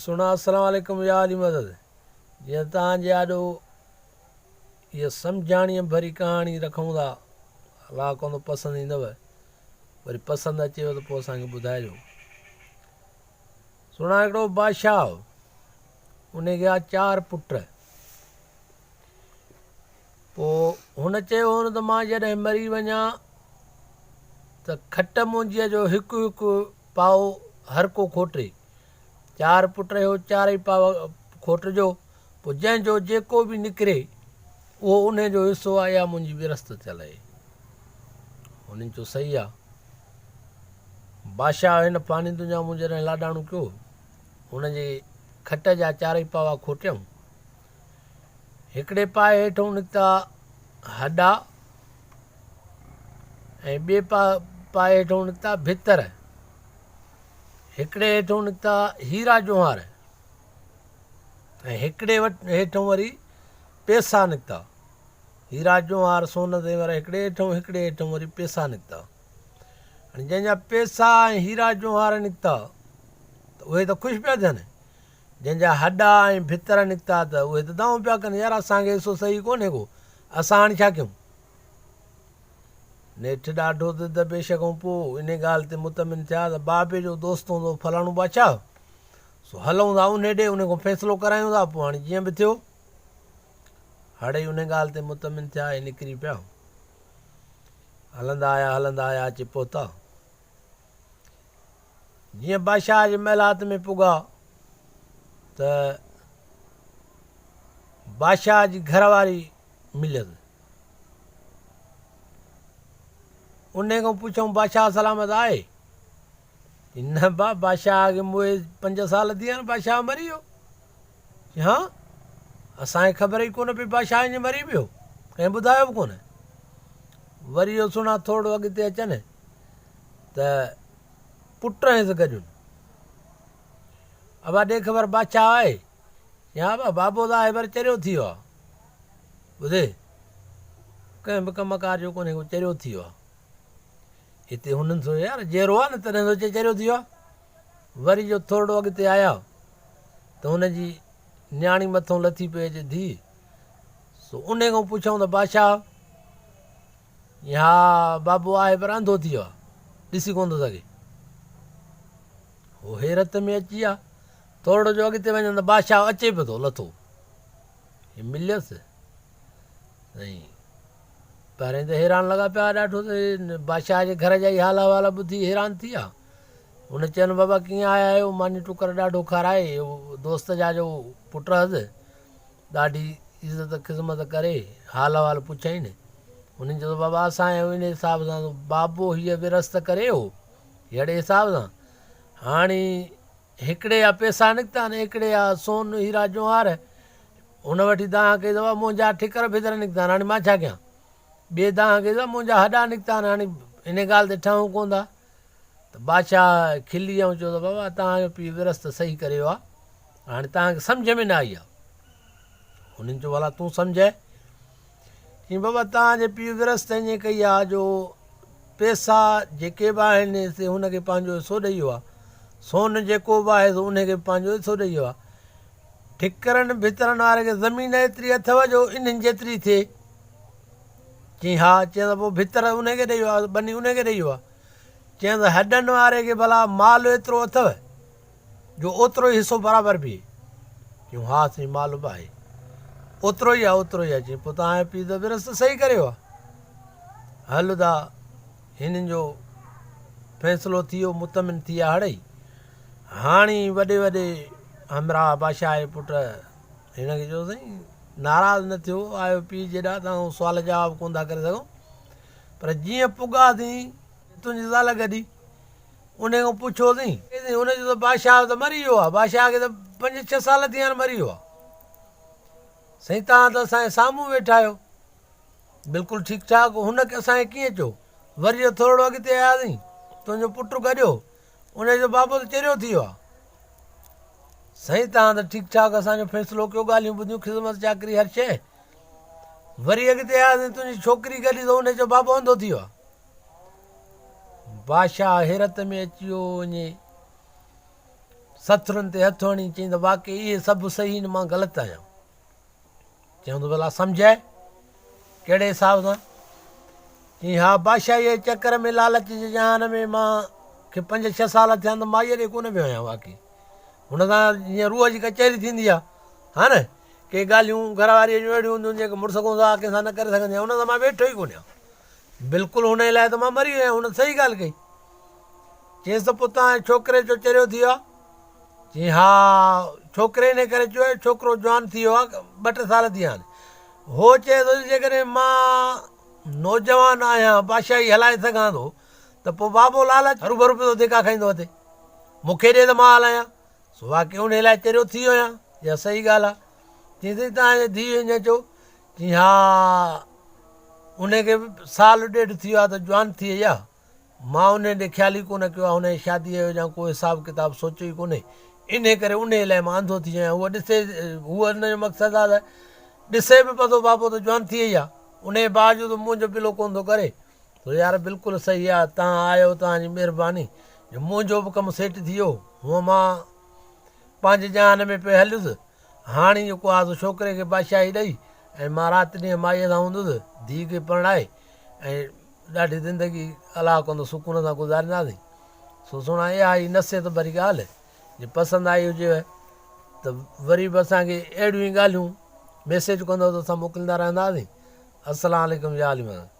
سهڻا السلام عليڪم يا علي مدد جيئن توهان جي آڏو هيء سمجهاڻيء ڀري ڪهاڻي رکون ٿا الله ڪندو پسند ايندو وري پسند اچيو ته پوء اسان کي ٻڌائجو سهڻا هڪڙو بادشاهه ان کي آ چار پٽ پوء هن چيو هون ته مان جڏهن مري وڃان ته کٽ منهنجيء جو هڪ هڪ پائو هر ڪو کوٽي. چار پٽ هيو، چارئي پاء کوٽجو، پوء جنهن جو جيڪو به نڪري، اهو انهي جو حصو آهي، اها منهنجي ورثت ٿيل اهي. هنن چيو صحيح آ. بادشاهه هن فاني دنيا مون جڏهن لاڏاڻو ڪيو، هن جي کٽ جا چارئي پاوا کوٽيائون. هڪڙي پاء هيٺئون نڪتا هڏا ۽ ٻئي پاء هيٺئون نڪتا ڀتر. هڪڙي هيٺئون نڪتا هيرا جوهر ۽ هڪڙي وٽ هيٺئون وري پيسا نڪتا. هيرا جوهر سون زيور هڪڙي هيٺئون هڪڙي هيٺئون وري پيسا نڪتا. هاڻي جنهن جا پيسا ۽ هيرا جوهر نڪتا ته اهي ته خوش پيا ٿين. جنهن جا هڏا ۽ ڀتر نڪتا ته اهي ته دانهون پيا ڪن يار اسان کي حصو صحيح ڪونهي ڪو اسان هاڻي ڇا ڪيون. نيٺ ڏاڍو ضد پيش کان پوء انهي ڳالهه تي مطمئن ٿيا ته بابي جو دوست هوندو فلاڻو بادشاهه سو هلون ٿا انهي ڏي انهي کان فيصلو ڪرايون ٿا پوء هاڻي جيئن به ٿيو. هڙئي انهي ڳالهه تي مطمئن ٿيا ۽ نڪري پيا. هلندا آيا هلندا آيا اچي پهتا. جيئن بادشاهه جي محلات ۾ پڳا ته بادشاهه جي گهر واري مليس. انهي کان پڇيائون بادشاهه سلامت آهي؟ چي نه با بادشاهه کي موئي پنج سال ٿي ويا آهن بادشاهه مري ويو. چي ها اسان کي خبر ئي ڪونه پئي بادشاهه ائين مري ويو ڪنهن ٻڌايو به ڪونه. وري اهو سهڻا ٿورڙو اڳتي اچن ته پٽ هيس گڏيون. ابا ڏي خبر بادشاهه آهي؟ چي ها ابا بابو ته آهي پر چريو ٿي ويو آهي. ٻڌي ڪنهن به ڪم ڪار جو ڪونهي ڪو چريو ٿي ويو آهي. هتي هنن سوچيو يار جيئرو آهي نه تڏهن ٿو چئي چريو ٿي ويو آهي. وري جو ٿورڙو اڳتي آيا ته هن جي نياڻي مٿئون لٿي پئي اچي ڌيء. سو انهي کان پڇيائون ته بادشاهه! چيائين ها بابو آهي پر انڌو ٿي ويو آهي ڏسي ڪونه ٿو سگهي. هو حيرت ۾ اچي ويا. ٿورڙو جو اڳتي وڃن ته بادشاهه اچي پيو ٿو لٿو. هي مليس. سائين پهرين ته حيران لڳا پيا ڏاڍو ته بادشاهه جي گهر جا ئي حال احوال ٻڌي حيران ٿي ويا. هن چين بابا ڪيئن آيا آهيو؟ ماني ٽڪر ڏاڍو کارائي دوست جا جو پٽ هئس ڏاڍي عزت خذمت ڪري حال احوال پڇيائين. هنن چيو ته بابا اسان آيا آهيون انهي حساب سان ته بابو هيء ورثت ڪري هو ههڙي حساب سان هاڻي هڪڙي جا پيسا نڪتا آهن هڪڙي جا سون هيرا جوهر. هن وٺي دانهن ڪئي ته بابا منهنجا ٺڪر ڀتر نڪتا آهن هاڻي مان ڇا ڪيان. ٻئي دانهن ڪئي ته بابا منهنجا هڏا نڪتا آهن هاڻي انهي ڳالهه تي ٺهون ڪونه ٿا. ته بادشاهه کلي ۽ چيو ته بابا توهان جو پيء ورثت صحيح ڪري ويو آهي هاڻي توهان کي سمجهه ۾ نه آئي آهي. هنن چيو ڀلا تون سمجهه. چيائين بابا توهان جي پيء ورثت ائين ڪئي آهي جو پيسا جيڪي به آهن سي هن کي پنهنجو حصو ڏئي ويو آهي سون جيڪو به آهي سو ان کي به پنهنجو حصو ڏئي ويو آهي ٺڪرن ڀترن واري کي زمين ايتري اٿو جو انهن جيتري ٿئي. چيائين ها. چيائين ته پوء ڀتر ان کي ڏئي ويو آهي ٻني ان کي ڏئي ويو آهي. چيائين ته هڏن واري کي ڀلا مال ايترو اٿو جو اوترو ئي حصو برابر بيهي. چيائون ها سائين مال به آهي. اوترو ئي آهي اوترو ئي آهي. چيائين پوء توهان جو پيء ته ورث صحيح ڪري ويو آهي. هل ادا هنن جو فيصلو ٿي ويو مطمئن ٿي ويا هڙئي. هاڻي وڏي وڏي همراهه بادشاهه جي پٽ هن کي چيو سائين ناراض نه ٿيو آيو پيء جيڏا توهان سوال جواب ڪونه ٿا ڪري سگهون پر جيئن پڳاسين تنهنجي زال گڏي انهي کان پڇيوسين هن چيو ته بادشاهه ته مري ويو آهي بادشاهه کي ته پنج ڇهه سال ٿي ويا آهن مري ويو آهي سائين توهان ته اسان جي سامهون ويٺا آهيو بلڪل ٺيڪ ٺاڪ هن اسان کي ڪيئن چيو وري جو ٿورڙو اڳتي آياسين تنهنجو پٽ گڏيو انهي جو بابو ته چريو ٿي ويو آهي سائين توهان ته ٺيڪ ٺاڪ اسان جو فيصلو ڪيو ڳالهيون ٻڌيون خدمت چاڪري هر شيء وري اڳتي آياسين تنهنجي ڇوڪري گڏي ته انهي جو بابو انڌو ٿي ويو آهي بادشاهه حيرت ۾ اچي ويو وڃي. سٿرن تي هٿ هڻي چيائين ته واقعي اهي سڀ صحيح آهن مان غلط آهيان. چيائون ته ڀلا سمجهاء ڪهڙي حساب سان؟ چيائين ها بادشاهيء جي چڪر ۾ لالچ جي جهان ۾ مان کي پنج ڇهه سال ٿيا آهن ته مائيء ڏي ڪونه ويو آهيان واقعي هن سان جيئن روح جي ڪچهري ٿيندي آهي ها نه ڪي ڳالهيون گهر واريء جون اهڙيون هونديون آهن جيڪي مڙس کان سواء ڪنهن سان نه ڪري سگهندي آهيان هن سان مان ويٺو ئي ڪونه آهيان بلڪل هن جي لاء ته مان مري ويو آهيان هن صحيح ڳالهه ڪئي چيس ته پوء توهان جي ڇوڪري جو چريو ٿي ويو آهي؟ چيائين ها ڇوڪري انهي ڪري چيو آهي ڇوڪرو جوان ٿي ويو آهي ٻه ٽي سال ٿي ويا آهن. هو چئي ٿو ته جيڪڏهن مان نوجوان آهيان بادشاهي هلائي سگهان ٿو ته پوء بابو لالچ هروڀرو پيو ڌڪا کائيندو اٿي مون کي ڏي ته مان هلايان. سو واقعي انهي لاء چريو ٿي ويو آهيان اها صحيح ڳالهه آهي. چيائين سائين توهان جي ڌيء ائين چيو؟ چيائين ها انهي کي به سال ڏيڍ ٿي ويو آهي ته جوان ٿي وئي آهي. مان انهيء ڏي خيال ئي ڪونه ڪيو آهي، انهيء شاديء جو يا ڪو حساب ڪتاب سوچيو ئي ڪونهي، انهيء ڪري انهيء لاء مان انڌو ٿي ويو آهيان. هوء ڏسي، هوء ان جو مقصد آهي ته ڏسي به پتو بابو ته جوان ٿي وئي آهي، انهيء باوجود منهنجو پلو ڪونه ٿو ڪري. سو يار بلڪل صحيح آهي، توهان آيو، توهان جي مهرباني جو منهنجو به ڪم سيٽ ٿي ويو. هونء مان پنهنجي جهان ۾ پئي هليس، هاڻي جيڪو آهي سو ڇوڪري کي بادشاهي ڏئي ۽ مان رات ڏينهن مائيء سان هوندس، ڌيء کي پرڻائي ۽ ڏاڍي زندگي الله ڪندو سڪون سان گذارينداسين. سو سهڻا اها هئي نصيحت ڀري ڳالهه جي پسند آئي هجيو ته وري به اسان کي اهڙيون ئي ڳالهيون ميسيج ڪندو ته اسان موڪليندا رهنداسين. السلام عليڪم يا علي مدد.